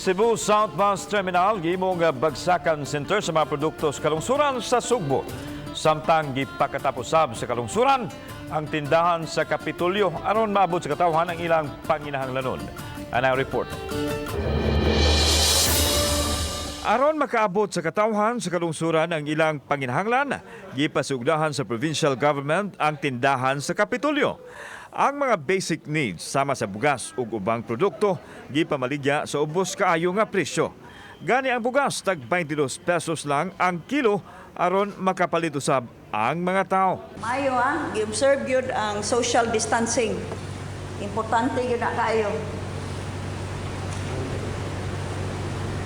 Cebu South Bus Terminal gihimong bagsakan center sa mga produkto sa kalungsuran sa Sugbo. Samtang gipakatapos sab sa kalungsuran ang tindahan sa Kapitolyo aron maabot sa katawhan ang ilang panginahanglanon. Anang report. Aron makaabot sa katawhan sa kalungsuran ang ilang panginahanglan, gipasugdahan sa provincial government ang tindahan sa Kapitolyo. Ang mga basic needs sama sa bugas ug ubang produkto gipamaligya sa ubos kaayo nga presyo. Gani ang bugas, tag 22 pesos lang ang kilo aron makapalit usab ang mga tao. Mayo ah, gi-observe gyud ang social distancing. Importante gyud na kaayo.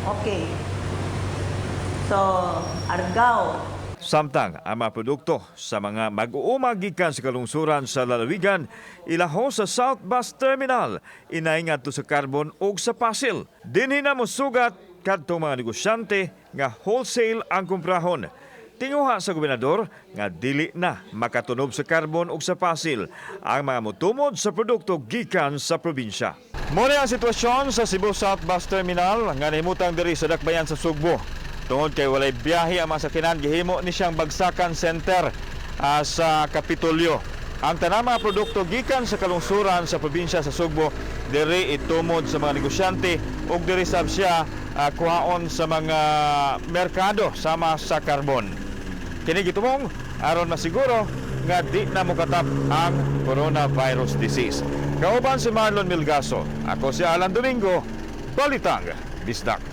Okay. So, Argao. Samtang ang mga produkto sa mga mag-uuma gikan sa kalungsuran sa lalawigan ilaho sa South Bus Terminal, inay ngadto sa Carbon ug sa Pasil. Dinhi na mosugat kadtong mga negosyante nga wholesale ang kumprahon. Tinguha sa gobernador nga dili na makatunob sa Carbon ug sa Pasil ang mga motumod sa produkto gikan sa probinsya. Mao ang sitwasyon sa Cebu South Bus Terminal nga nahimutang diri sa dakbayan sa Sugbo. Tungod kay walay biyahe ang mga sakyanan, gihimo ni siyang bagsakan center sa Kapitolyo. Ang tanang mga produkto gikan sa kalungsuran sa probinsya sa Sugbo diri itumod sa mga negosyante ug diri sab siya kuhaon sa mga merkado sama sa Carbon. Kini gitumong aron masiguro nga di na mokatap ang coronavirus disease. Kauban si Marlon Milgaso, ako si Alan Domingo, Balitang Bisdak.